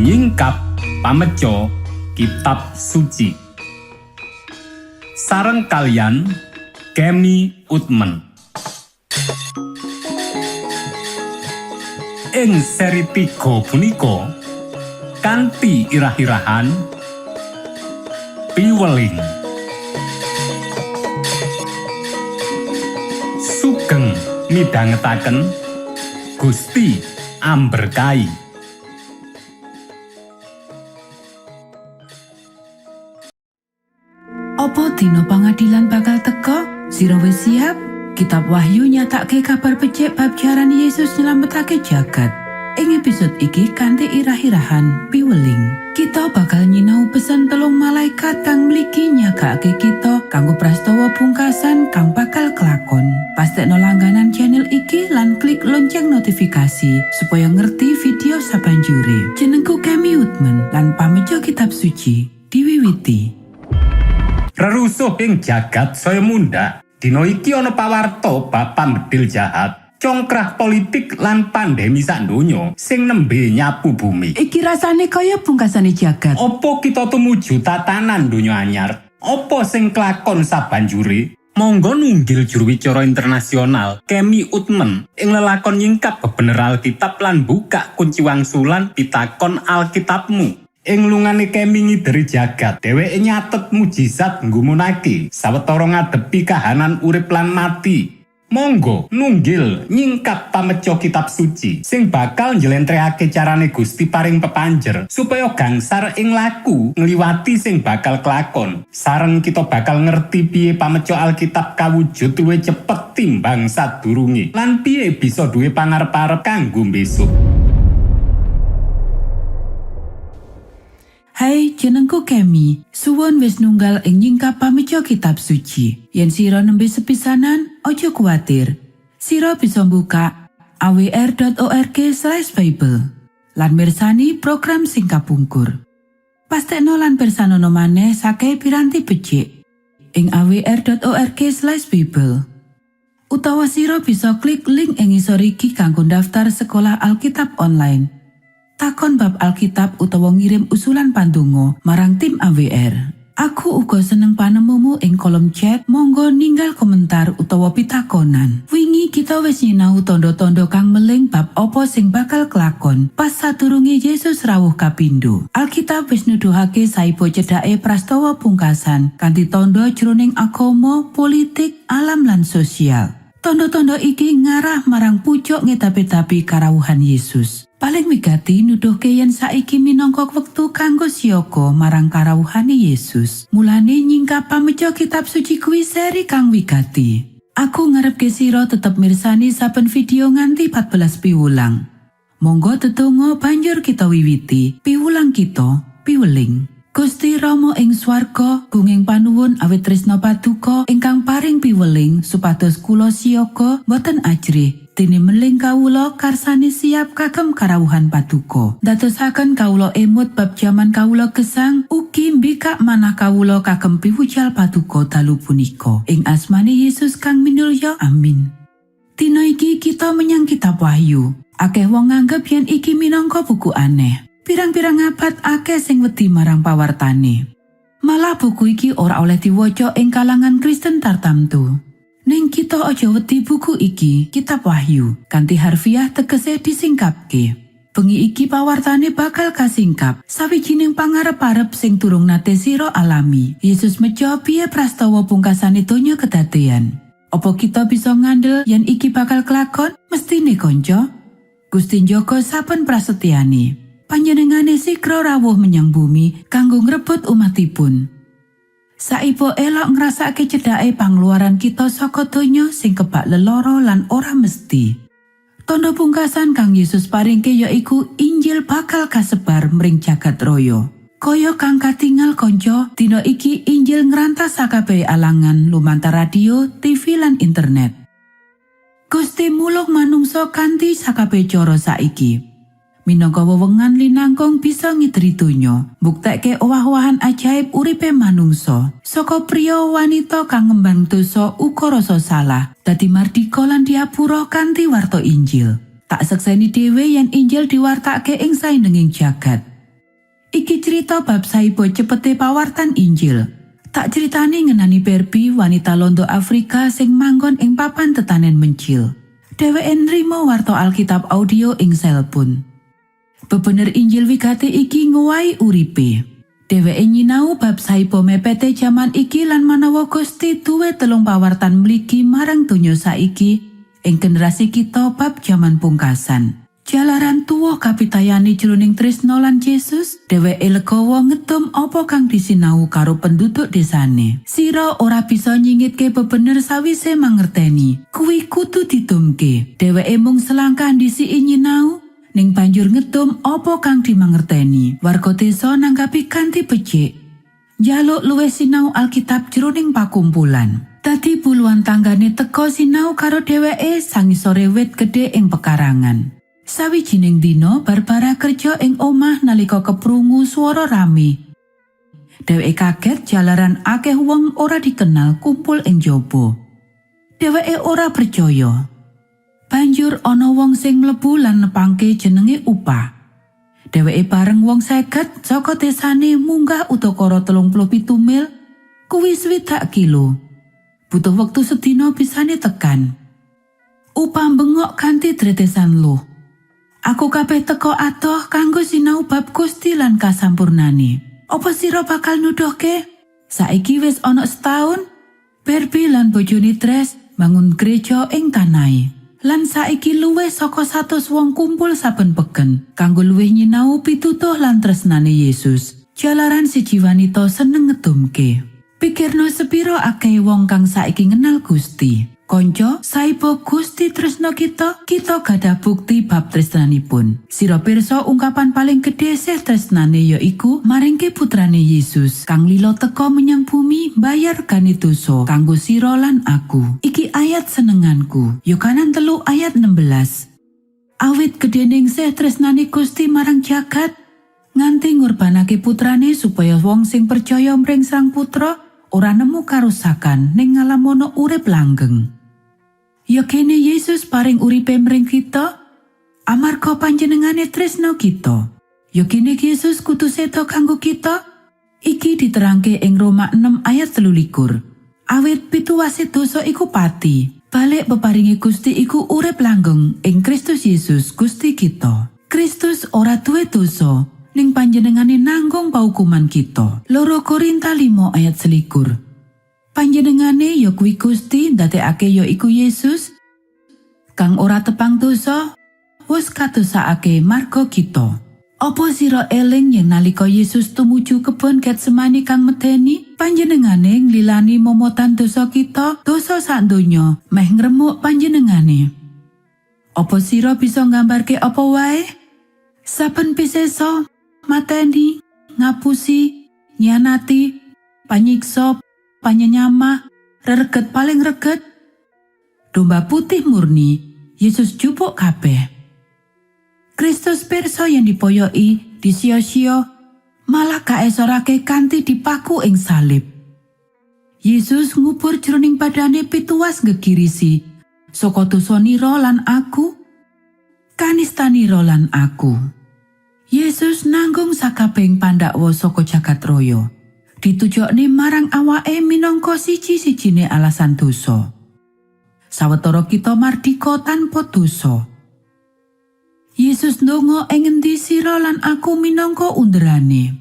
Ing nyingkap pameco kitab suci. Sareng kalian Kemi Utmen. Ing seri 3 punika kanthi irah-irahan piweling. Sugeng midhangetaken Gusti amberkahi. Apa dina pangadilan bakal teka? Sira wis siap? Kitab Wahyu nyatake kabar becik bab jaran Yesus nyelametake jagat. Ing episode iki kanthi irah-irahan piweling. Kita bakal nyinau pesan telung malaikat kang mligi nyagakake kita kanggo prastawa pungkasan kang bakal kelakon. Pastekno langganan channel iki lan klik lonceng notifikasi supaya ngerti video sabanjure. Jenengku Kemi Utman lan pameco kitab suci diwiwiti. Rerusuh ing jagat saya mundhak. Dina iki ana pawarta bab pambedil jahat, congkrah politik lan pandemi sak donya sing nembe nyapu bumi. Iki rasane kaya pungkasane jagat. Apa kita tumuju tatanan donya anyar? Apa sing klakon sabanjure? Monggo nunggil juru wicara internasional Kemi Utmen ing lelakon nyingkap bebener Alkitab lan buka kunci wangsulan pitakon Alkitabmu. Ing lungane Kemi ngideri jagat, dheweke nyatet mujizat nggumunake sawetara ngadepi kahanan urip lan mati. Monggo nunggil nyingkap pameco kitab suci sing bakal njlentrehake carane Gusti paring pepanjer supaya gangsar ing laku ngliwati sing bakal kelakon. Sareng kita bakal ngerti piye pameco Alkitab kawujud luwih cepet timbang sadurunge lan piye bisa duwe pangarep-arep kanggo besok. Hai, jenengku Kemi. Suwun wis nunggal ing nyingkap pameco kitab suci. Yen sira nembe sepisanan, aja kuwatir. Sira bisa buka awr.org/bible lan mirsani program sing kapungkur. Pastekno lan pirsanono maneh sakai piranti becik ing awr.org/bible. Utawa sira bisa klik link ing ngisor iki kanggo daftar sekolah Alkitab online. Takon bab Alkitab utawa ngirim usulan pandonga marang tim AWR. Aku uga seneng panemumu ing kolom chat, monggo ninggal komentar utawa pitakonan. Wingi kita wis nyinau tondo-tondo kang meling bab apa sing bakal kelakon pas sadurunge Yesus rawuh kapindo. Alkitab wis nuduhake saibo cedhake prastawa pungkasan kanthi tondo jroning agama, politik, alam lan sosial. Tondo-tondo iki ngarah marang pucuk ngetapi-tapi karawuhan Yesus. Paling wigati nuduhke yen saiki minangka wektu kanggo siaga marang karawuhane Yesus. Mulane nyingkap pameco kitab suci kuwi seri kang wigati. Aku ngarepke sira tetep mirsani saben video nganti 14 piwulang. Monggo tetunggo banjur kita wiwiti piwulang kita piweling. Gusti Rama ing swarga, gunging panuwun awit tresna paduka ingkang paring piweling supados kula siaga boten ajrih. Dene meling kawula karsane siap kagem karawuhan paduka. Dadosaken kawula emut bab jaman kawula gesang, ugi mbikak manah kawula kagem piwucal paduka dalu punika. Ing asmane Yesus kang minulya, amin. Dina iki kita menyang kitab Wahyu. Akeh wong nganggep yen iki minangka buku aneh. Pirang-pirang abad akeh sing wedi marang pawartane. Malah buku iki ora oleh diwaca ing kalangan Kristen tartamtu. Ning kita aja wedi buku iki, Kitab Wahyu, kanthi harfiah tegese disingkapke. Bengi iki pawartane bakal kasingkap, sawijining pangarep-arep sing durung nate sira alami. Yesus mejo piye prastawa pungkasane donya kedadean. Apa kita bisa ngandel yen iki bakal kelakon? Mestine kanca. Gusti njaga saben prasetyane. Panjenengane sikra rawuh menyang bumi kanggo ngrebut umatipun. Saibo elok ngrasake cedhake pangluaran kita saka donya sing kebak leloro lan ora mesti. Tondo pungkasan kang Yesus paringke yaiku Injil bakal kasebar mring jagat raya. Kaya kang katingal kanca, dina iki Injil ngrantas sakabehe alangan lumantar radio, TV lan internet. Gusti mulung manungsa kanthi sakabehe cara saiki. Minangka wewengan linangkung bisa ngideri donya, mbuktekke owah-owahan ajaib uripe manungsa. Saka priya wanita kang ngemban dosa uga rasa salah, dadi mardika lan diapura kanthi warta Injil. Tak sekseni dhewe yen Injil diwartake ing saindenging jagat. Iki cerita bab saibo cepete pawartan Injil. Tak critani ngenani Barbie, wanita londo Afrika sing manggon ing papan tetanen mencil. Dheweke nrimo warta Alkitab audio ing selpon. Bebener Injil wigati iki ngowahi uripe. Dheweke nyinau bab saibo mepete jaman iki lan manawa Gusti duwe telung pawartan mligi marang donya saiki ing generasi kita bab jaman pungkasan. Jalaran tuwuh kapitayani jroning tresno lan Yesus, dheweke legawa ngedum apa kang disinau karo penduduk desane. Sira ora bisa nyingitke bebener sawise mangerteni. Kuwi kudu didumke. Dheweke mung selangkah ndhisiki nyinau, ning banjur ngedum apa kang dimangerteni. Warga desa nanggapi kanthi becik. Njaluk luwih sinau Alkitab jroning pakumpulan. Dadi puluhan tanggane teka sinau karo dheweke sangisore wit gedhe ing pekarangan. Sawijining dina Barbara kerja ing omah nalika keprungu swara rame. Dheweke kaget jalaran akeh wong ora dikenal kumpul ing jaba. Dheweke ora percaya. Banjur ana wong sing mlebu lan nepangke jenenge Upa. Dheweke bareng wong 50 saka desane munggah udakara 37 mil, kuwi 60 kilo. Butuh wektu sedina bisane tekan. Upa bengok kanthi tretesan luh. "Aku kabeh teka adoh kanggo sinau bab Gusti lan kasampurnane. Apa sira bakal nuduhke?" Saiki wis ana setahun, Barbie lan bojone Tres bangun gereja ing tanahe. Lan saiki luwih saka 100 wong kumpul saben peken kanggo luwih nyinau pitutuh lan tresnane Yesus. Jalaran siji wanita seneng ngedumke. Pikirno sepiro akeh wong kang saiki ngenal Gusti. Konco, saibo Gusti tresno kita, kita gadah bukti bab tresnanipun. Sira pirsa ungkapan paling gedhe sih tresnane ya iku maringke putrane Yesus kang lila teka menyang bumi bayar gane dosa kanggo sira lan aku. Iki ayat senenganku. Yohanes 3 ayat 16. Awit gedhening sih tresnane Gusti marang jagat nganti ngurbanake putrane supaya wong sing percaya mring Sang Putra ora nemu karusakan ning ngalamono urip langgeng. Ya kene Yesus paring uripe mring kita amarga panjenengane tresno kita. Ya kene Yesus kudu sedo kanggo kita. Iki diterangke ing Roma 6 ayat 23. Awit pituwase dosa iku pati. Balik peparinge Gusti iku urip langgeng ing Kristus Yesus Gusti kita. Kristus ora duwe dosa, ning panjenengane nanggung paukuman kita. 2 Korinta 5 ayat 21. Panjenengane ya kuwi Gusti ndadekake ya iku Yesus kang ora tepang dosa wis kadosakake marga kita. Apa sira eling yen nalika Yesus tumuju kebon Getsemani kang medeni, panjenengane nglilani momotan dosa kita, dosa sak donya, meh ngremuk panjenengane? Apa sira bisa nggambarke apa wae? Saben piseso, mateni, ngapusi, nyianati, panyiksa, panyenyamah, rereget paling reget, domba putih murni, Yesus jupuk kabeh. Kristus pirsa yen dipoyoki, disio-sio, malah kaesorake kanthi dipaku ing salib. Yesus ngubur jroning badane pituwas gegirisi saka dosa nira lan aku, kanistanira lan aku. Yesus nanggung sakabehing pandakwa saka jagat raya. Ditujokne marang awake minangka siji-sijine alasan dosa. Sawetara kita mardika tanpa dosa. Yesus ndonga ing ngendi sira lan aku minangka underane.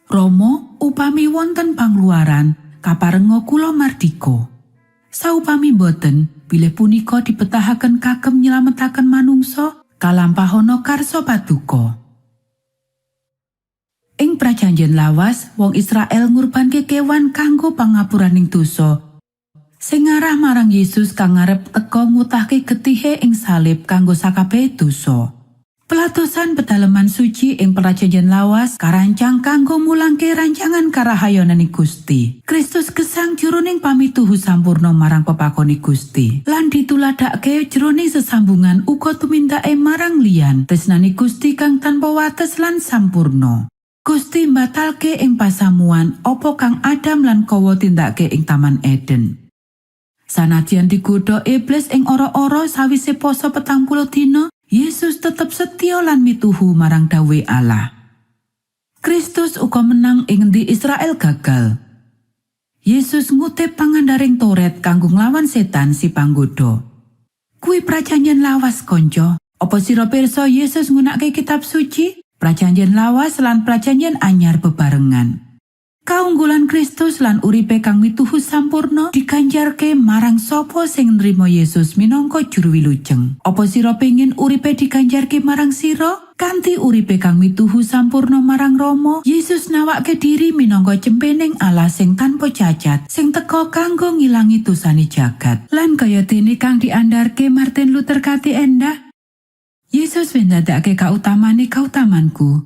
"Rama, upami wonten pangluaran, kaparenga kula mardika. Saupami boten, bilih punika dibetahaken kagem nyelametaken manungsa, kalampahana karsa paduka." Ing Prajanjen Lawas, wong Israel ngurbanke kewan kanggo pangapuraning dosa. Sing ngarah marang Yesus kang ngarep teka ngutahke getihe ing salib kanggo sakabehe dosa. Pelatosan pedaleman suci ing Prajanjen Lawas karancang kanggo mulangke rancangan karahayonane Gusti. Kristus gesang jroning pamituhu sampurna marang pepakone Gusti. Lan dituladhake jroning sesambungan uga tumindake marang liyan. Tresnane Gusti kang tanpa wates lan sampurna. Gusti mbatalke ing pasamuan apa kang Adam lan Kowa tindakake ing Taman Eden. Sanadyan digodha iblis ing ora-ora sawise poso 40 dina, Yesus tetep setya lan mituhu marang dawuhe Allah. Kristus uga menang ing ngendi Israel gagal. Yesus ngutip pangandaring Toret kanggo nglawan setan si panggoda. Kuwi Prajanjen Lawas, konco. Apa sira pirsa Yesus nggunakake kitab suci? Prajanjen Lawas lan Prajanjen Anyar bebarengan. Kaunggulan Kristus lan uripe kang mituhu sampurna diganjarke marang sapa sing nrimo Yesus minangka juru wilujeng. Apa sira pengin uripe diganjarke marang sira? Kanthi uripe kang mituhu sampurna marang Rama, Yesus nawake diri minangka cempening Allah sing tanpa cacat, sing teka kanggo ngilangi dosane jagat. Lan kaya dene kang diandharke Martin Luther kanthi endah, Yesus wis ndadekake kautamane kautamanku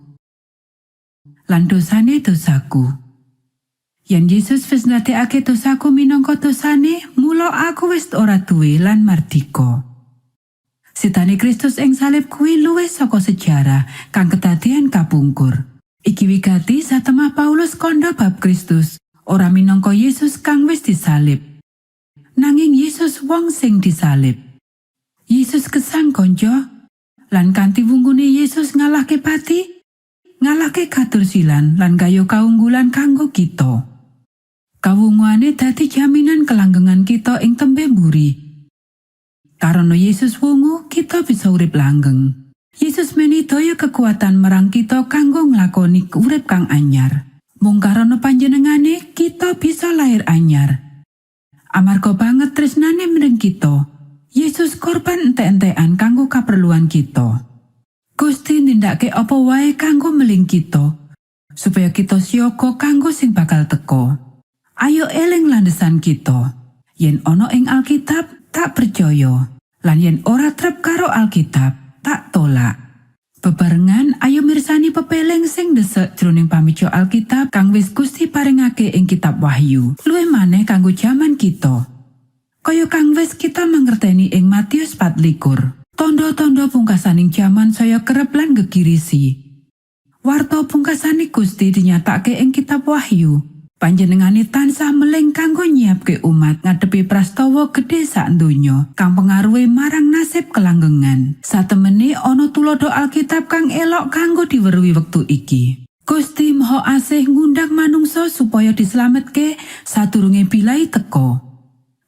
lan dosane dosaku. Yen Yesus wis ndadekake dosaku minangka dosane, mula aku wis ora duwe lan mardika. Sedane Kristus ing salib kuwi luwih saka sejarah kang kedadian kapungkur. Iki wigati satemah Paulus kandha bab Kristus, ora minangka Yesus kang wis disalib. Nanging Yesus wong sing disalib. Yesus gesang, konco, lan kanthi wungune Yesus ngalahke pati, ngalahke katursilan lan gayuh kaunggulan kanggo kita. Kawunguane dadi jaminan kelanggengan kita ing tembe mburi. Karena Yesus wungu, kita bisa urip langgeng. Yesus menehi daya kekuatan marang kita kanggo nglakoni urip kang anyar. Mung karena panjenengane kita bisa lahir anyar. Amarga banget tresnane mring kita, Yesus korban ente-entean kanggo kaperluan kita. Gusti nindakake apa wae kanggo meling kita, supaya kita siaga kanggo sing bakal teka. Ayo eling landesan kita. Yen ana ing Alkitab, tak percaya. Lan yen ora trep karo Alkitab, tak tolak. Bebarengan ayo mirsani pepeling sing desek jroning pamico Alkitab kang wis Gusti paringake ing kitab Wahyu. Luwih maneh kanggo jaman kita. Kaya kang wis kita mangerteni ing Matius 24. Tondo-tondo pungkasaning jaman saya kerep lan gegirisi. Warta pungkasane Gusti dinyatake ing kitab Wahyu. Panjenengane tansah meling kanggo nyiapke umat ngadepi prastawa gedhe sak donya kang pengaruhe marang nasib kelanggengan. Satemene ana tuladha Alkitab kang elok kanggo diweruhi wektu iki. Gusti Maha Asih ngundang manungsa supaya dislametke sadurunge bilai teka.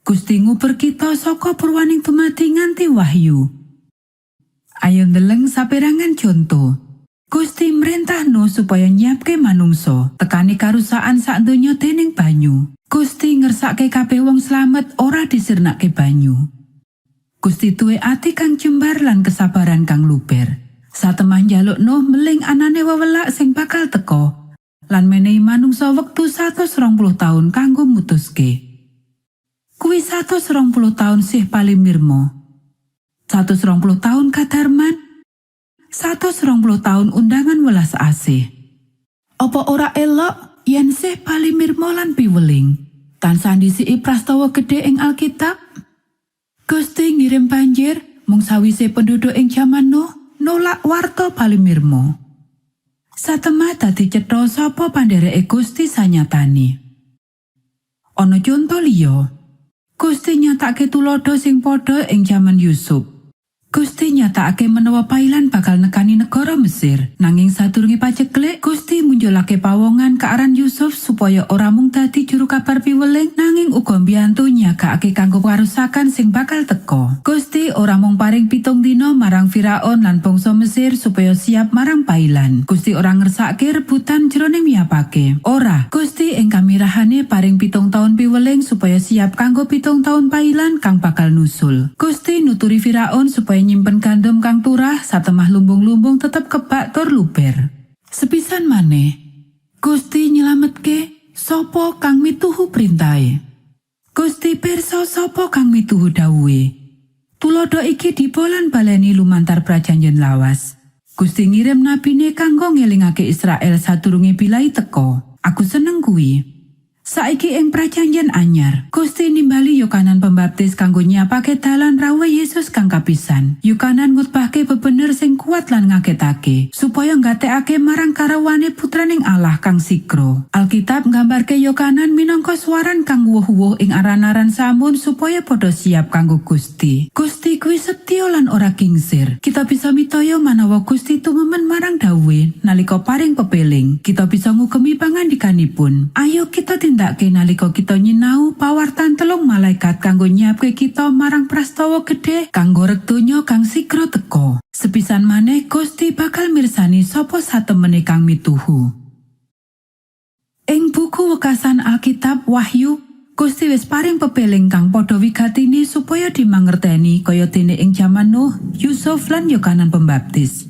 Gusti nguber kita saka purwaning dumadi nganti wahyu. Ayo ndeleng saperangan conto. Gusti mrentah Nuh supaya nyiapke manungsa tekane karusaan sak donya dening banyu. Gusti ngersake kabeh wong slamet ora disirnake banyu. Gusti duwe ati kang jembar lan kesabaran kang luber. Satemah njaluk Nuh meling anane wewelak sing bakal teka lan menehi manungsa wektu 120 taun kanggo mutuske. Kuwi 120 taun sih palimirmo. 120 taun kadarman, 120 taun undangan welas asih. Apa ora elok yen sih palimirmo lan piweling tansah ndhisiki prastawa gedhe ing Alkitab? Gusti ngirim banjir mung sawise penduduk ing jaman Nuh nolak warta palimirmo. Satemah dadi cetha sapa pandhereke Gusti sanyatane. Ana conto liya. Gusti nyatakake tuladha sing padha ing jaman Yusuf. Gusti nyatakake menawa pailan bakal nekani negara Mesir. Nanging sadurunge paceklik, Gusti munculake pawongan kaaran Yusuf supaya ora mung dadi juru kabar piweling, nanging uga mbiyantu nyiagakake kanggo karusakan sing bakal teka. Gusti ora mung paring 7 dina marang Firaun lan bangsa Mesir supaya siap marang pailan. Gusti ora ngersakake rebutan jroning miyapake. Ora, Gusti ing kamirahane paring 7 taun piweling supaya siap kanggo 7 taun pailan kang bakal nusul. Gusti nuturi Firaun supaya nyimpen gandum kang turah satemah lumbung-lumbung tetep kebak tur luber. Sepisan maneh, Gusti nyelametke sapa kang mituhu printahe. Gusti pirsa sapa kang mituhu dawuhe. Tuladha iki dibolan baleni lumantar Prajanjen Lawas. Gusti ngirim nabine kanggo ngelingake Israel sadurunge bilai teka. Aku seneng kuwi. Saiki ing Prajanjen Anyar, Gusti nimbali Yohanan Pembaptis kanggo nyiapake dalan rawuh Yesus kang kapisan. Yohanan ngutbahke bebener sing kuat. kuat lan ngagetake supaya nggatekake marang karawane putraning Allah kang sigra. Alkitab nggambarke Yokanan minangka swaran kang wuh-wuh ing aran-aran samun supaya padha siap kanggo Gusti. Gusti kuwi setya lan ora kingsir. Kita bisa mitaya manawa Gusti tumemen marang dawuhe nalika paring pepeling. Kita bisa ngugemi pangandikanipun. Ayo kita tindakake nalika kita nyinau pawartan telung malaikat kanggo nyiapke kita marang prastawa gedhe kanggo reg donya kang sigra teka. Sepisan maneh Gusti bakal mirsani sapa satemene kang mituhu. Ing buku wekasan Alkitab Wahyu, Gusti wis paring pepeling kang padha wigatine supaya dimangerteni kaya dene ing jaman Nuh, Yusuf lan Yohanan Pembaptis.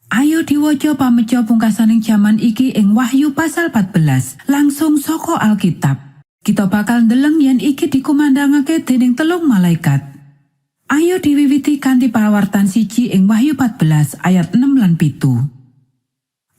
Ayo diwaca pameco pungkasaning jaman iki ing Wahyu pasal 14, langsung saka Alkitab. Kita bakal ndeleng yen iki dikumandangake dening telung malaikat. Ayo diwiwiti kanthi pawartan 1 ing Wahyu 14 ayat 6 lan 7.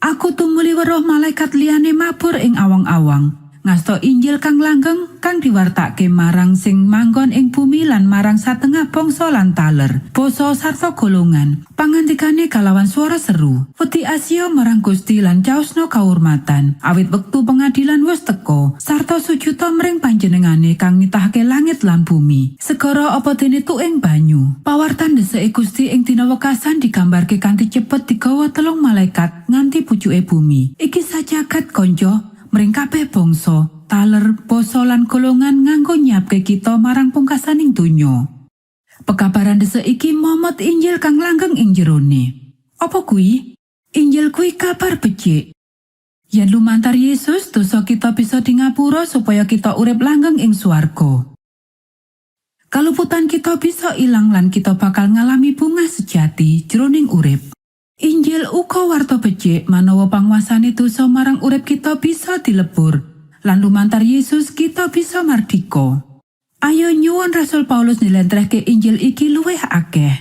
Aku tumuli weruh malaikat liyane mabur ing awang-awang, ngasta Injil kang langgeng kang diwartake marang sing manggon ing bumi lan marang satengah bangsa lan taler, basa sarta golongan. Pangandikane kalawan swara seru, "Wedi asio marang Gusti lan caosno kaurmatan, awit wektu pengadilan wis teka, sarta sujuda mring panjenengane kang nitahake langit lan bumi. Segara apa dene tuing banyu." Pawartan deseke Gusti ing dina wekasan digambarke kanthi cepet digawa telung malaikat nganti pucuke bumi. Iki sajagat, kanca, mring kabeh bangsa, taler, basa lan golongan nganggo nyiapke kita marang pungkasaning donya. Pekabaran desek iki momot Injil kang langgeng ing jerone. Apa kuwi? Injil kuwi kabar becik. Yen lumantar Yesus, dosa kita bisa dingapura supaya kita urip langgeng ing swarga. Kaluputan kita bisa ilang lan kita bakal ngalami bungah sejati jroning urip. Injil uga warta becik manawa panguasane dosa marang urip kita bisa dilebur lan lumantar Yesus kita bisa mardika. Ayo nyuwun Rasul Paulus njlentrehke Injil iki luwih akeh.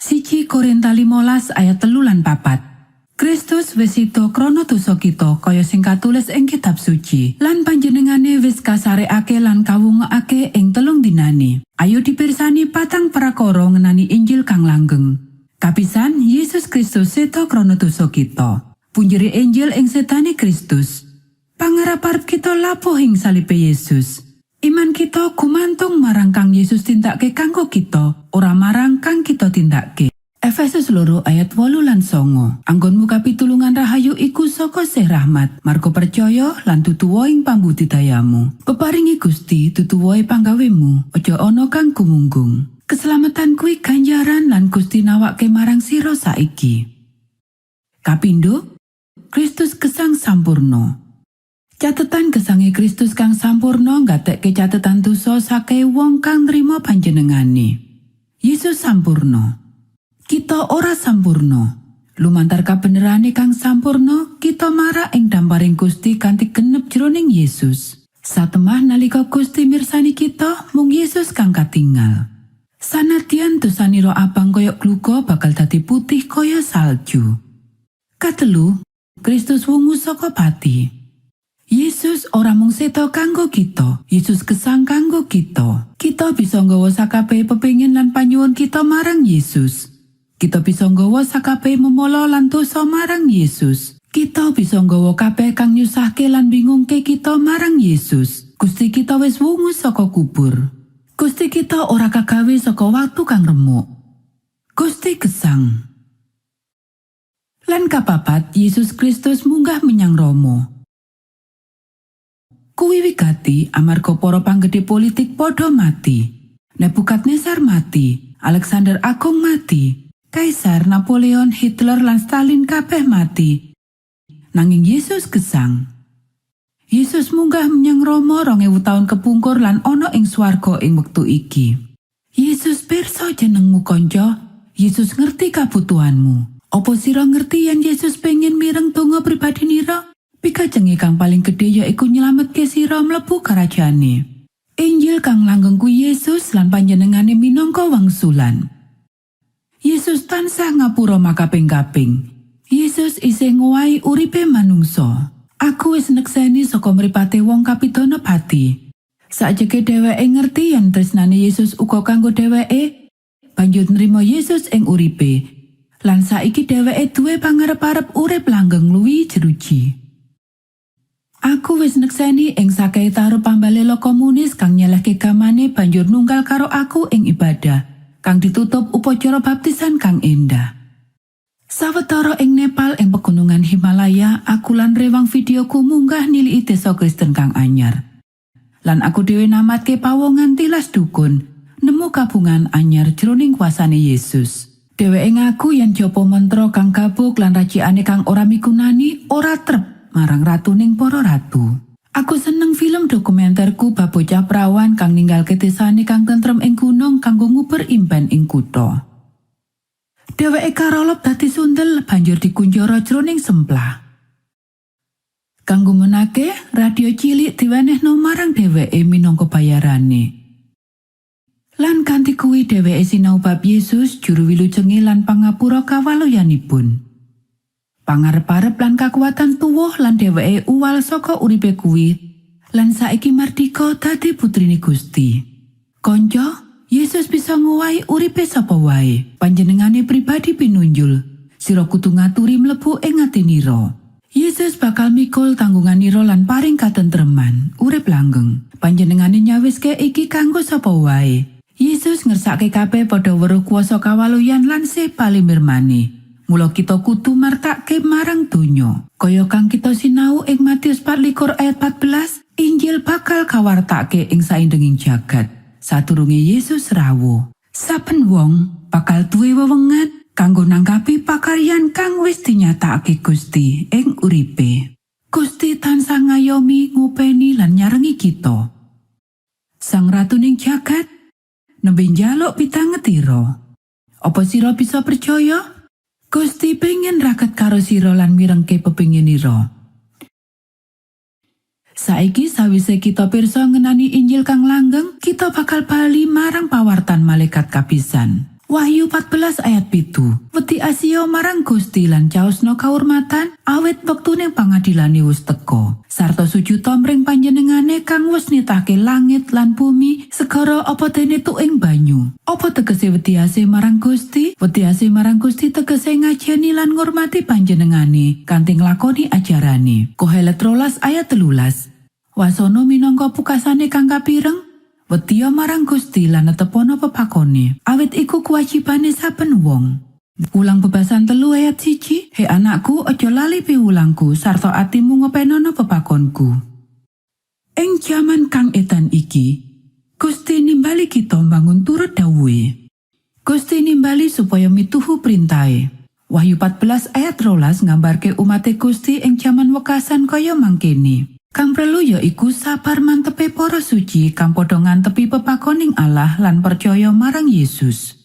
1 Korinta 15 ayat 3 lan 4. Kristus wis seda krana dosa kita kaya sing katulis ing kitab suci, lan panjenengane wis kasarekake lan kawungake ing telung dinane. Ayo dipirsani patang prakara ngenani Injil kang langgeng. Kapisan, Yesus Kristus seda krana dosa kita. Punjere Injil ing sedane Kristus. Pangarep-arep kita labuh ing salibe Yesus. Iman kita gumantung marang kang Yesus tindakake kanggo kita, ora marang kang kita tindakake. Efesus 2 ayat 8 lan 9. Anggonmu kapitulungan rahayu iku saka Sih Rahmat, marga percaya lan dudu wohing pambudidayamu. Peparingi Gusti dudu wohe panggawemu, aja ana kang gumunggung. Keselamatan kuwi ganjaran lan Gusti nawake marang sira saiki. Kapindo, Kristus gesang sampurno. Catetan gesange Kristus kang sampurno nggatekke catetan dosa saking wong kang nrima panjenengane. Yesus sampurno. Kita ora sampurno. Lumantar kabenerane kang sampurno, kita marak ing damparing Gusti kanthi genep jroning Yesus. Satemah nalika Gusti mirsani kita, mung Yesus kang katingal. Sanadyan dosanira abang kaya gluga bakal dadi putih kaya salju. Katelu, Kristus wungu saka pati. Yesus ora mung seda kanggo kita, Yesus gesang kanggo kita. Kita bisa nggawa sakabehe pepingin lan panyuwun kita marang Yesus. Kita bisa nggawa sakabehe memala lan dosa marang Yesus. Kita bisa nggawa kabeh kang nyusahke lan bingungke kita marang Yesus. Gusti kita wis wungu saka kubur. Gusti kita ora kagawe saka watu kang remuk. Gusti gesang. Lan kapapat, Yesus Kristus munggah menyang Rama. Kuwi wigati amarga para panggedhe politik padha mati. Nebukadnesar mati, Alexander Agung mati, Kaisar Napoleon, Hitler lan Stalin kabeh mati. Nanging Yesus gesang. Yesus munggah menyang Rama 2000 taun kepungkur lan ana ing swarga ing wektu iki. Yesus pirsa jenengmu, kanca. Yesus ngerti kabutuhanmu. Apa sira ngerti yen Yesus pengen mireng donga pribadi nira? Pikajenge kang paling gedhe yaiku nyelametke sira mlebu karajaane. Injil kang langgeng kuwi Yesus lan panjenengane minangka wangsulan. Yesus tansah ngapura makaping-kaping. Yesus isih ngowahi uripe manungsa. Aku wis nekseni saka mripate wong kapidana pati. Sakjege dheweke ngerti yen tresnane Yesus uga kanggo dheweke, banjur nrimo Yesus ing uripe. Lan saiki dheweke duwe pangarep-arep urip langgeng luwih jeruji. Aku wis nekseni ing sakehe taruh pambalela komunis kang nyelehke gamane banjur nunggal karo aku ing ibadah kang ditutup upacara baptisan kang endah. Sawetara ing Nepal ing pegunungan Himalaya, aku lan rewang videoku munggah niliki desa Kristen kang anyar. Lan aku dhewe namatke pawongan tilas dukun, nemu kabungan anyar jroning kuasane Yesus. Dheweke ngaku yen japa mantra kang gabuk lan racikane kang ora migunani ora trep marang ratuning para ratu. Aku seneng film dokumenterku bab bocah prawan kang ninggalke desane kang tentrem ing gunung kanggo nguber impen ing kutha. Dheweke karolop dadi sundel banjur dikunjara jroning semplah. Kanggo menake, radio cilik diwenehno marang dheweke minangka bayarane. Lan kanthi kuwi dheweke sinau bab Yesus juru wilujenge lan pangapura kawaluyanipun. Pangarep-arep lan kakuwatan tuwuh lan dheweke uwal saka uripe kuwi lan saiki mardika dadi putrine Gusti. Kanca, Yesus bisa ngowahi uripe sapa wae. Panjenengane pribadi pinunjul. Sira kudu ngaturi mlebu ing atinira. Yesus bakal mikul tanggunganira lan paring katentreman, urip langgeng. Panjenengane nyawiske iki kanggo sapa wae. Yesus ngersake kabeh padha weruh kuasa kawaluyan lan sih palimirmane. Mula kita kudu martake marang donya. Kaya kang kita sinau ing Matius 24 ayat 14, Injil bakal kawartake ing saindenging jagat. Sadurunge Yesus rawuh. Saben wong bakal duwe wewengan kanggo nanggapi pakaryan kang wis dinyatakake Gusti ing uripe. Gusti tansah ngayomi, ngopeni lan nyarengi kita. Sang ratuning jagat nembe njaluk pitangetira. Apa sira bisa percaya? Gusti pengen raket karo sira lan mirengke pepinginira. Saiki sawise kita pirsa ngenani Injil kang langgeng, kita bakal bali marang pawartan malaikat kapisan. Wahyu 14 ayat 7. Wedi asiya marang Gusti lan caosna kaurmatan awit wektune pangadilane wis teka. Sarta sujud mring panjenengane kang wis nitahke langit lan bumi, segara apa dene tuing banyu. Apa tegese wedi asih marang Gusti? Wedi asih marang Gusti tegese ngajeni lan ngurmati panjenengane kanthi nglakoni ajarane. Kohelet 12 ayat 13. Wasana minangka pukasane kang kapireng, Wediya marang Gusti lan netepono pepakone. Awit iku kewajibane saben wong. Wulang bebasan 3 ayat 1, He anakku, aja lali piwulangku, sarta atimu ngopenono pepakonku. Ing jaman kang edan iki, Gusti nimbali kita mbangun turut dawuhe. Gusti nimbali supaya mituhu printahe. Wahyu 14 ayat 12 nggambarke umate Gusti ing jaman wekasan kaya mangkene. Kang perlu ya iku sabar mantepe para suci kang padha ngantepi pepakoning Allah lan percaya marang Yesus.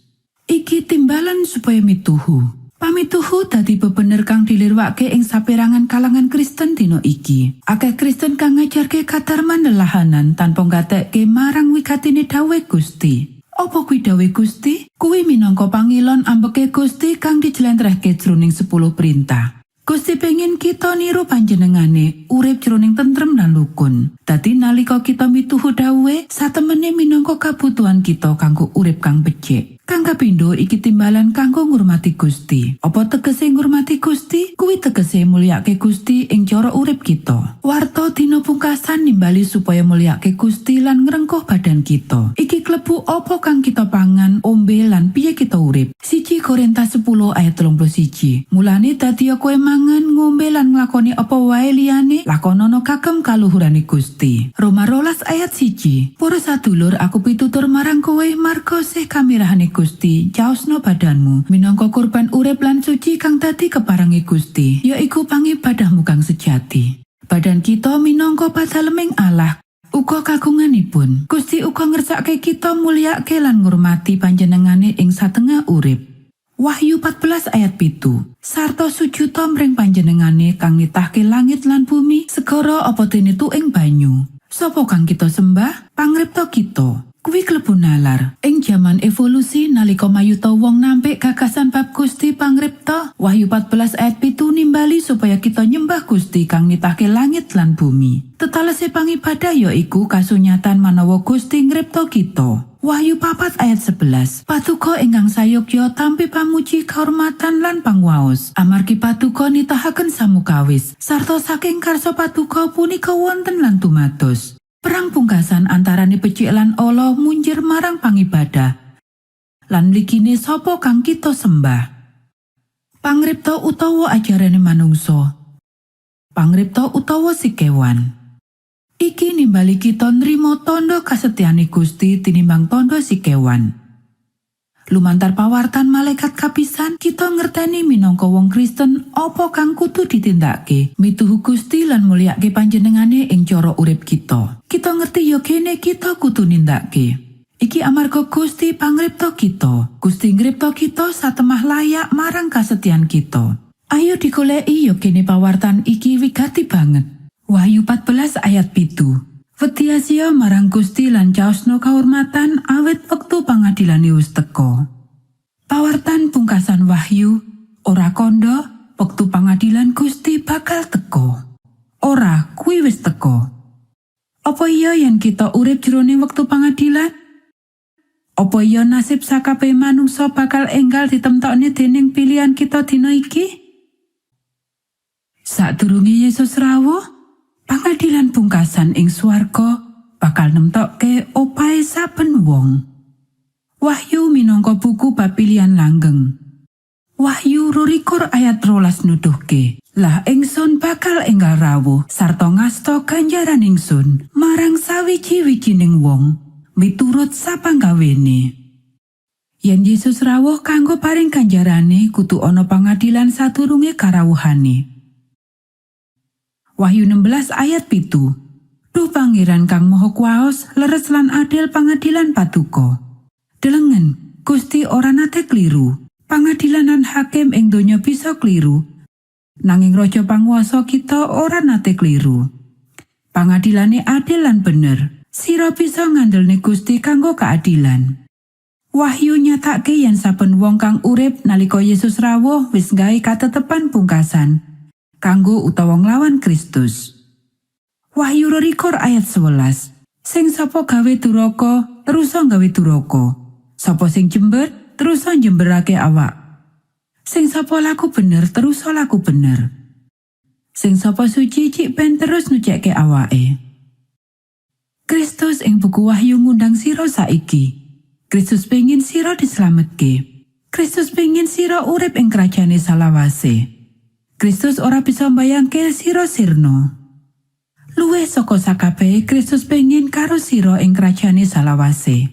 Iki timbalan supaya mituhu. Pamituhu dadi bebener kang dilirwake ing saperangan kalangan Kristen dina iki. Akeh Kristen kang ngajarke kadarman lelahanan tanpa nggatekke marang wigatine dawuhe Gusti. Apa kuwi dawuhe Gusti? Kuwi minangka pangilon ambeke Gusti kang dijlentrehke jroning 10 perintah. Gusti pengin kita niru panjenengane urip jroning tentrem lan rukun. Dadi nalika kita mituhu dawuhe, satemene minangka kabutuhan kita kanggo urip kang becik. Kang kapindho iki timbalan kanggo ngurmati Gusti. Apa tegese ngurmati Gusti? Kuwi tegese mulyake Gusti ing cara urip kita. Warta dina pungkasan nimbali supaya mulyake Gusti lan ngrengkuh badan kita. Iki klebu apa kang kita pangan, ombe lan piye kita urip. 1 Korintus 10 ayat 31. Mulane dadi kowe mangan, ngombe lan nglakoni apa wae liyane, lakonono kagem kaluhurane Gusti. Roma 12 ayat 1. Para sadulur, aku pitutur marang kowe marga sih kamirahane Gusti, caosno badanmu minangka kurban urip lan suci kang dadi keparengi Gusti, yaiku pangibadahmu kang sejati. Badan kita minangka padaleming Allah, uga kagunganipun. Gusti uga ngersake kita mulyake lan ngurmati panjenengane ing satengah urip. Wahyu 14 ayat 7. Sarta sujud mring panjenengane kang nitahke langit lan bumi, segara apa dene ing banyu. Sopo kang kita sembah? Pangripta kita. Kuwi klebu nalar. Ing jaman evolusi nalika mayuta wong nampik gagasan bab Gusti. pangripta? Wahyu 14 ayat 7 nimbali supaya kita nyembah Gusti kang nitahke langit lan bumi. Tetalese pangibadah ya iku kasunyatan manawa Gusti ngripta kita. Wahyu 4 ayat 11. Patuko ingkang sayogya tampi pamuji kahormatan lan pangwaos. Amargi Patuko nitahaken samukawis sarta saking karsa Patuko punika wonten lan tumados. Perang pungkasan antarane becik lan ala munjir marang pangibadah. Lan mligine sapa kang kita sembah. Pangripta utawa ajarane manungsa. Pangripta utawa si kewan. Iki nimbali kita nrimo tandha kasetyane Gusti tinimbang tandha si kewan. Lumantar pawartan malaikat kapisan, kita ngerteni minangka wong Kristen apa kang kudu ditindakake mituhu Gusti lan mulyake panjenengane ing cara urip kita. Kita ngerti ya kene kita kudu nindakake. Iki amarga Gusti pangripta kita. Gusti ngripta kita satemah layak marang kasetyan kita. Ayo digoleki ya kene pawartan iki wigati banget. Wahyu 14 ayat 7. Wedi sia marang Gusti lan caosno kahormatan awit wektu pangadilane wis teka. Pawartan pungkasan Wahyu ora kondo wektu pangadilan Gusti bakal teka. Ora, kuwi wis teka. Apa iya yen kita urip jroning wektu pangadilan? Apa iya nasib sakabehe manungsa bakal enggal ditemtokne dening pilihan kita dina iki? Sadurunge Yesus rawuh, pangadilan pungkasan ing swarga bakal nemtokke opahe saben wong. Wahyu minangka buku bab pilihan langgeng. Wahyu 22 ayat 12 nuduhke, "Lah ingsun bakal enggal rawuh sarta ngasta ganjaran ingsun marang sawiji-wijining wong miturut sapanggawene." Yen Yesus rawuh kanggo paring ganjarane, kudu ana pangadilan sadurunge karawuhane. Wahyu 16 ayat 7. Duh Pangeran kang Maha Kuwaos, leres lan adil pangadilan Paduka. Delengen, Gusti ora nate kliru. Pangadilan lan hakim ing donya bisa kliru. Nanging raja panguwasa kita ora nate kliru. Pangadilane adil lan bener. Sira bisa ngandelne Gusti kanggo keadilan. Wahyu nyatake yen saben wong kang urip nalika Yesus rawuh wis gawe katetepan pungkasan kanggo utawa nglawan Kristus. Wahyu 22 ayat 11. Sing sapa gawe duraka, terusa gawe duraka. Sapa sing jember, terusa jemberake awak. Sing sapa laku bener, terusa laku bener. Sing sapa suci cik ben terus nyucekke awake. Kristus ing buku Wahyu ngundang sira saiki. Kristus pengin sira dislametke. Kristus pengin sira urip ing kerajane salawase. Kristus ora bisa mbayangke sira sirna. Luwih saka sakabehe Kristus pengin karo sira ing kerajane salawase.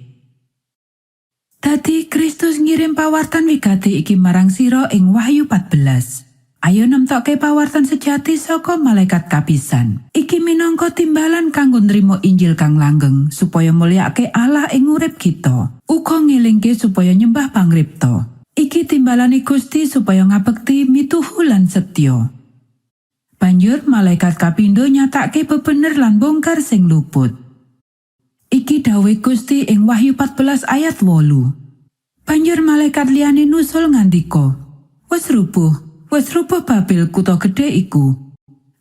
Dadi Kristus ngirim pawartan wigati iki marang sira ing Wahyu 14. Ayo nemtokke pawartan sejati saka malaikat kapisan. Iki minangka timbalan kanggo nrimo Injil kang langgeng supaya mulyakake Allah ing urip kita. Uga ngelingke supaya nyembah pangripta. Iki timbalane Gusti supaya ngabekti mituhu lan setya. Banjur malaikat kapindo nyatake bebener lan bongkar sing luput. Iki dawuhe Gusti ing Wahyu 14 ayat 8. Banjur malaikat liyane nusul ngandika, "Wis rubuh, wis rubuh Babel kutha gedhe iku.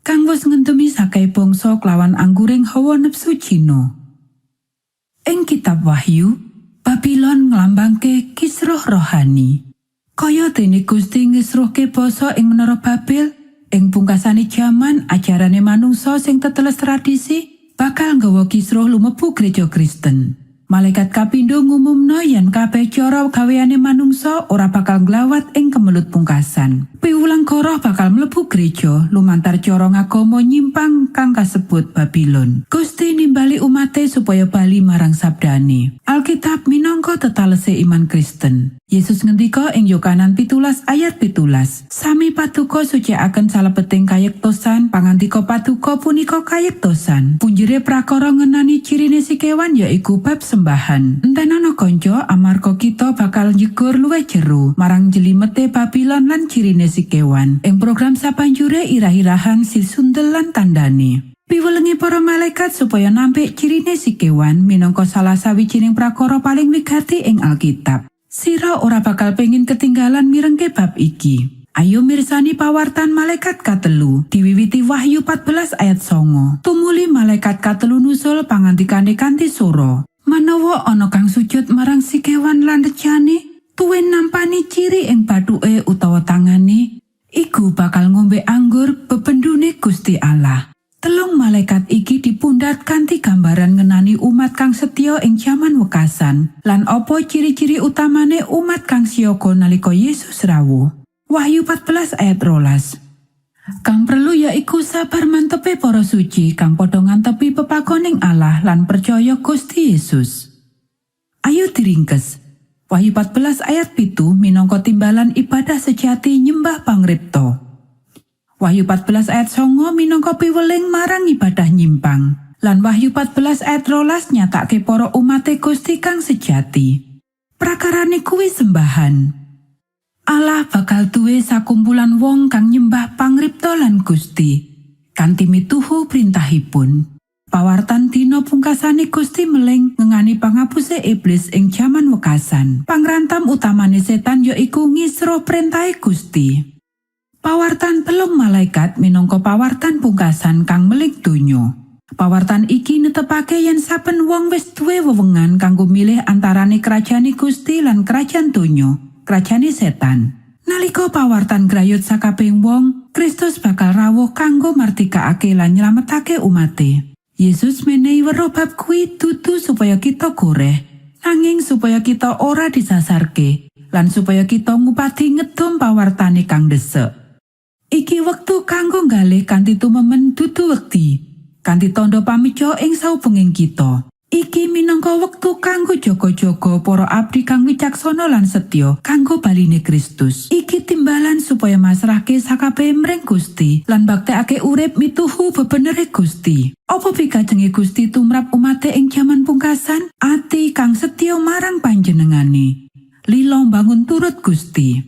Kang wis ngendemi sakai bangsa kelawan angguring hawa nepsu jina." Ing kitab Wahyu, Babylon nglambangke kisruh rohani. Kaya dene Gusti ngisruhke basa ing menara Babel, ing pungkasane jaman ajarane manungsa sing teteles tradisi bakal nggawa kisruh lumebu gereja Kristen. Malaikat kapindo ngumumno yen kabeh cara gaweane manungsa ora bakal nglawat ing kemelut pungkasan. Piwulang goroh bakal mlebu gereja lumantar cara ngagama nyimpang kang kasebut Babylon. Gusti nimbali umate supaya bali marang sabdane. Alkitab minangka tetalese iman Kristen. Yesus ngendika ing Yohanan 17 ayat 17. Sami Paduka sucikaken salebeting kayektosan, pangandika Paduka punika kayektosan. Punjere prakara ngenani cirine si kewan yaiku bab sembahan. Entenana kanca amarga kita bakal njegur luwih jero marang jelimete Babylon lan cirine si kewan. Ing program sabanjure irah-irahan sil sundel lan tandane. Piwelengi para malaikat supaya nampik cirine si kewan minangka salah sawijining prakara paling wigati ing Alkitab. Sira ora bakal pengin ketinggalan mirengke bab iki. Ayo mirsani pawartan malaikat katelu diwiwiti Wahyu 14 ayat 9. Tumuli malaikat katelu nusul pangandikane kanthi sora. Manawa ana kang sujud marang si kewan lan rejane, tuwin nampani ciri ing bathuke utawa tangane, iku bakal ngombe anggur bebendune Gusti Allah. Telung malaikat iki dipundhat kanthi gambaran ngenani umat kang setya ing jaman wekasan lan apa ciri-ciri utamane umat kang siaga nalika Yesus rawuh. Wahyu 14 ayat 12. Kang perlu yaiku sabar mantepe para suci kang padha ngantepi pepakoning Allah lan percaya Gusti Yesus. Ayo diringkes. Wahyu 14 ayat 7 minangka timbalan ibadah sejati nyembah pangripta. Wahyu 14 ayat 9 minangka piweling marang ibadah nyimpang. Lan Wahyu 14 ayat 12 nyatake para umate Gusti kang sejati. Prakarane kuwi sembahan. Allah bakal duwe sakumpulan wong kang nyembah pangripta lan Gusti kanthi mituhu printahipun. Pawartan dina pungkasane Gusti meling ngengani pangapuse iblis ing jaman wekasan. Pangrantam utamane setan ya iku ngisro perintahe Gusti. Pawartan telung malaikat minangka pawartan pungkasan kang meling donya. Pawartan iki netepake yen saben wong wis duwe wewengan kanggo milih antarane kerajaan Gusti lan kerajaan donya, kerajaan setan. Nalika pawartan grayut sakabehing wong, Kristus bakal rawuh kanggo mardikake lan nyelametake umate. Yesus menehi weruh bab kuwi dudu supaya kita goreh, nanging supaya kita ora disasarke lan supaya kita ngupadi ngedum pawartane kang desek. Iki wektu kanggo nggalih kanthi tumemen dudu wedi, kanthi tondo pamica ing saubenging kita. Iki minangka wektu kanggo jaga-jaga para abdi kang wicaksana lan setya kanggo baline Kristus. Iki timbalan supaya masrahke sakabehe mring Gusti lan baktekake urip mituhu bebenere Gusti. Apa pikajenge Gusti tumrap umate ing jaman pungkasan? Ati kang setya marang panjenengane. Lila mbangun turut Gusti.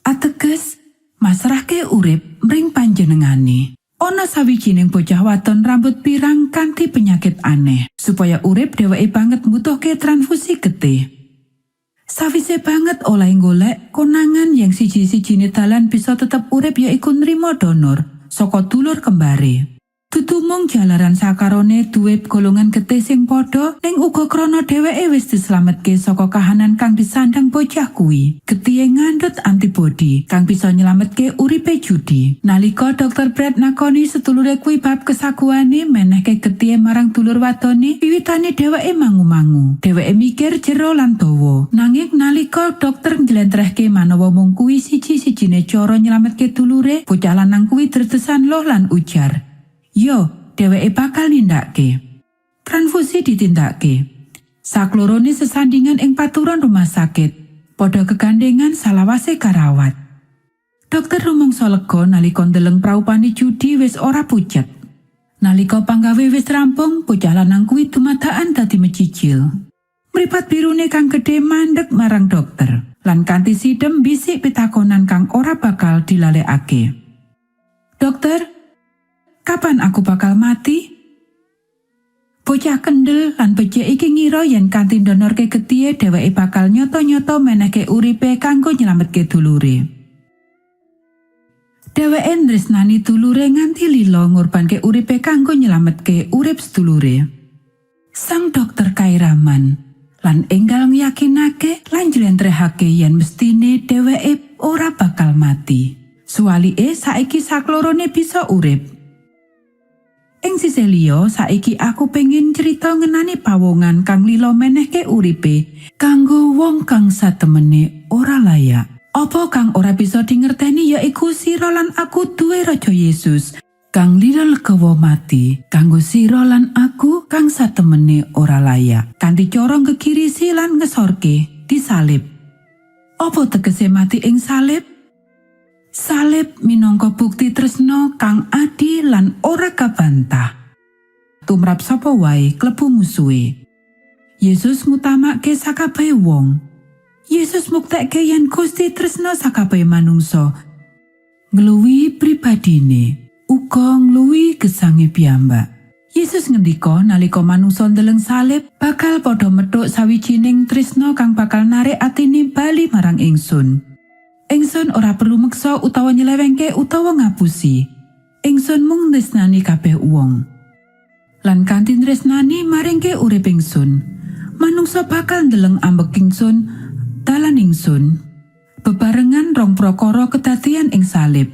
Ateges masrahke urip mring panjenengane. Ana sawijining bocah wadon rambut pirang kanthi penyakit aneh. Supaya urip dheweke banget mbutuhke transfusi getih. Sawise banget oleh golek konangan yang siji-sijine dalan bisa tetep urip yaiku nrimo donor saka dulur kembare. Dudu mung jalaran sakarone duwe golongan getih sing padha, ning uga krana dheweke wis dislametke saka kahanan kang disandang bocah kuwi. Getihe ngandhut antibodi kang bisa nyelametke uripe Judi. Nalika Dr. Brad nakoni sedulure kuwi bab kesaguhane menehke getihe marang dulur wadone, wiwitane dheweke mangu-mangu. Dheweke mikir jero lan dawa. Nanging nalika dokter njlentrehke manawa mung kuwi siji-sijine cara nyelametke dulure, bocah lanang kuwi dredesan loh lan ujar. Yo, dheweke bakal nindakake. Transfusi ditindakake. Saklorone sesandingan ing paturon rumah sakit, padha kegandengan salawase karawat. Dokter rumangsa lega nalika ndeleng praupane Judi wis ora pucet. Nalika panggawe wis rampung, bocah lanang kuwi dumadakan dadi mecicil. Mripat birune kang gedhe mandek marang dokter, lan kanthi sidem bisik pitakonan kang ora bakal dilalekake. Dokter, kapan aku bakal mati? Bocah kendel lan becik iki ngira yen kanthi ndonorke getihe dheweke bakal nyoto-nyoto menehke uripe kanggo nyelametke dulure. Dheweke ndresnani dulure nganti lila ngorbanke uripe kanggo nyelametke urip sedulure. Sang dokter kairaman lan enggal ngyakinake lan njlentrehake yen mestine dheweke ora bakal mati. Suwalike saiki saklorone bisa urip. Ing sisih liya, saiki aku pengin crita ngenani pawongan kang lila menehke uripe kanggo wong kang satemene ora layak. Apa kang ora bisa dingerteni yaiku sira lan aku duwe Raja Yesus kang lila legawa mati kanggo sira lan aku kang satemene ora layak. Kanthi cara ngegirisi lan ngesorke disalib. Apa tegese mati ing salib? Salib minangka bukti tresno kang adi lan ora kabantah. Tumrap sapa wae klebu musuhe. Yesus ngutamake sakabehe wong. Yesus muktekke yen Gusti tresno sakabehe manungsa. Ngluwihi pribadine, uga ngluwihi gesange piyambak. Yesus ngendika nalika manungsa ndeleng salib bakal padha methuk sawijining tresno kang bakal narik atine bali marang ingsun. Ingsun ora perlu meksa utawa nyelewengke utawa ngapusi. Ingsun mung tresnani kabeh wong. Lan kanthi tresnani maringke urip ingsun, manungsa bakal ndeleng ambek ingsun, dalan ingsun. Bebarengan rong prakara kedadian ing salib.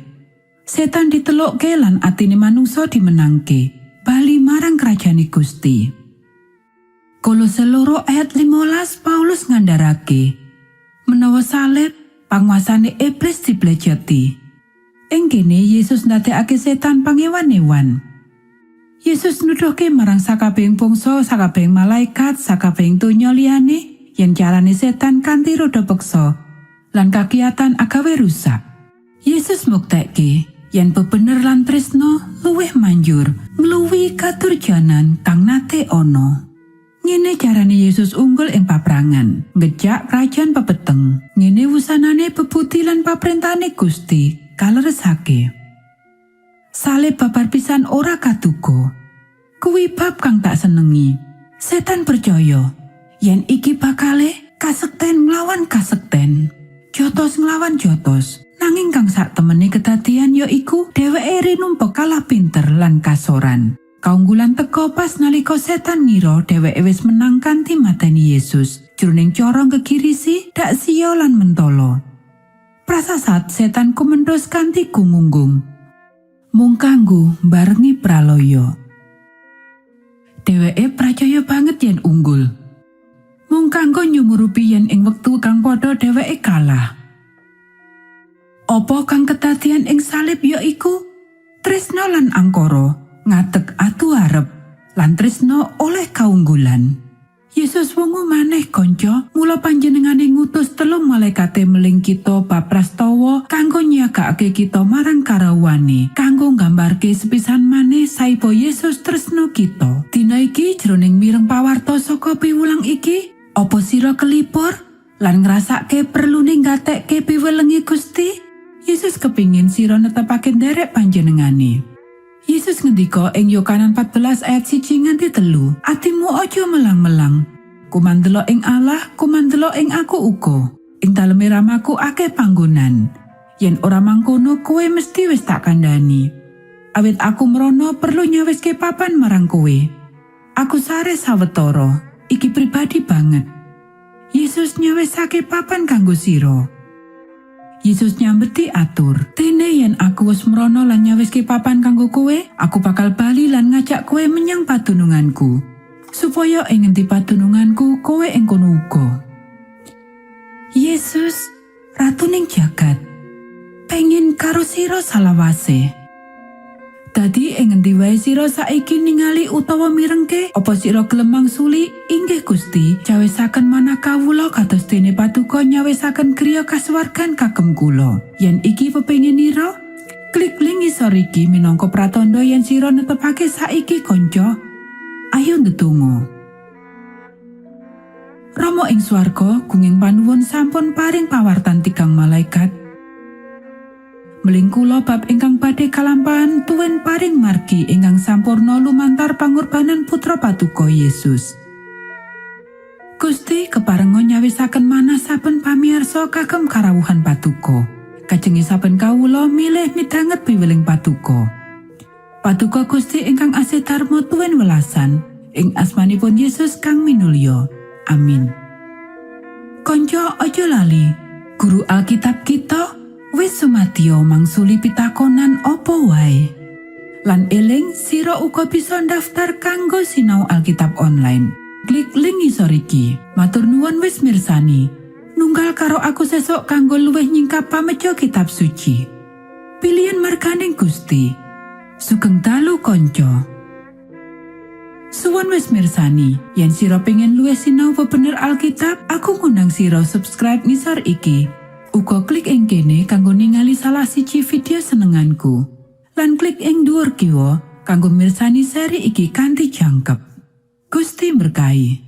Setan ditelukke lan atine manungsa dimenangke, bali marang kerajaan Gusti. Kolose 2 ayat 15 Paulus ngandharake, menawa salib panguasane iblis diblejeti. Ing kene Yesus ndadekake setan pangewan-ewan. Yesus nuduhke marang sakabehing bangsa, sakabehing malaikat, sakabehing donya liyane yen carane setan kanthi roda peksa lan kakiyatan agawe rusak. Yesus muktekke yen bebener lan tresno luwih manjur ngluwihi katurjanan kang nate ana. Ngene carane Yesus unggul ing paprangan, ngejak kerajaan pepeteng. Ngene wusanane bebudi lan paprentahane Gusti kaleresake. Salib babar pisan ora kaduga. Kuwi bab kang tak senengi. Setan percaya yen iki bakale kasekten nglawan kasekten. Jotos nglawan jotos. Nanging kang sak temene kedadian ya iku dheweke rinumpek kalah pinter lan kasoran. Kaunggulan teka pas nalika setan ngira dheweke wis menang kanthi mateni Yesus. Jroning cara gegirisi, dak siya lan mentolo. Prasasat setan kumenthus kanthi gumunggung. Mung kanggo barengi pralaya. Dheweke pracaya banget yen unggul. Mung kanggo nyumurupi yen ing wektu kang padha dheweke kalah. Apa kang kedadian ing salib ya iku tresno lan angkara ngadeg adu arep lan tresno oleh kaunggulan. Yesus wungu maneh kanca, mula panjenengane ngutus telung malaikate meling kita bab prastawa kanggo nyiagakake kita marang karawuhane, kanggo nggambarke sepisan maneh saipo Yesus tresno kita. Dina iki jroning mireng pawarta saka piwulang iki, apa sira kelipur lan ngrasake perlune nggatekke piwelengi Gusti? Yesus kepingin sira netepake nderek panjenengane. Yesus ngendika ing Yohanes 14 ayat 1 nganti 3, "Atimu aja melang-melang. Kumandela ing Allah, kumandela ing aku uga. Ing daleme ramaku akeh panggonan. Yen ora mangkono kowe mesti wis tak kandhani. Awit aku mrono perlu nyawiske papan marang kowe. Aku sare sawetara, iki pribadi banget. Yesus nyawisake papan kanggo sira. Yesus nyambeti atur, "Dene yen aku wis mrono lan nyawiske papan kanggo kowe, aku bakal bali lan ngajak kowe menyang padununganku, supaya ing ngendi padununganku kowe ing kono uga." Yesus, ratuning jagat, pengin karo sira salawase. Dadi ing ngendi wae sira saiki ningali utawa mirengke apa sira gelem mangsuli inggih Gusti cawisaken manah kawula kados dene paduka nyawisaken griya kasuwargan kagem kula. Yen iki pepinginira, klik link ngisor iki minangka pratandha yen sira netepake saiki kanca. Ayo ndedonga. Rama ing swarga, gunging panuwun sampun paring pawartan tigang malaikat meling kula bab ingkang badhe kalampahan tuwin paring margi ingkang sampurna lumantar pangorbanan putra patuko Yesus. Gusti keparenga nyawisaken manah saben pamirsa kagem karawuhan patuko. Kajenge saben kawula milih midhanget piweling patuko. Patuko Gusti ingkang asih dharma tuwin welasan ing asmanipun Yesus kang minulya. Amin. Konco aja lali, guru Alkitab kita wis sumadyo mangsuli pitakonan apa wae. Lan eling sira uga bisa daftar kanggo sinau Alkitab online. Klik link ngisor iki. Matur nuwun wis mirsani. Nunggal karo aku sesuk kanggo luwih nyingkap pameco kitab suci. Pilihan marganing Gusti. Sugeng dalu konco. Suwun wis mirsani, yen sira pengen luwih sinau bebener Alkitab, aku ngundang sira subscribe ngisor iki. Uga klik ing kene kanggo ningali salah siji video senenganku. Lan klik ing dhuwur kiwa kanggo mirsani seri iki kanthi jangkep. Gusti berkahi.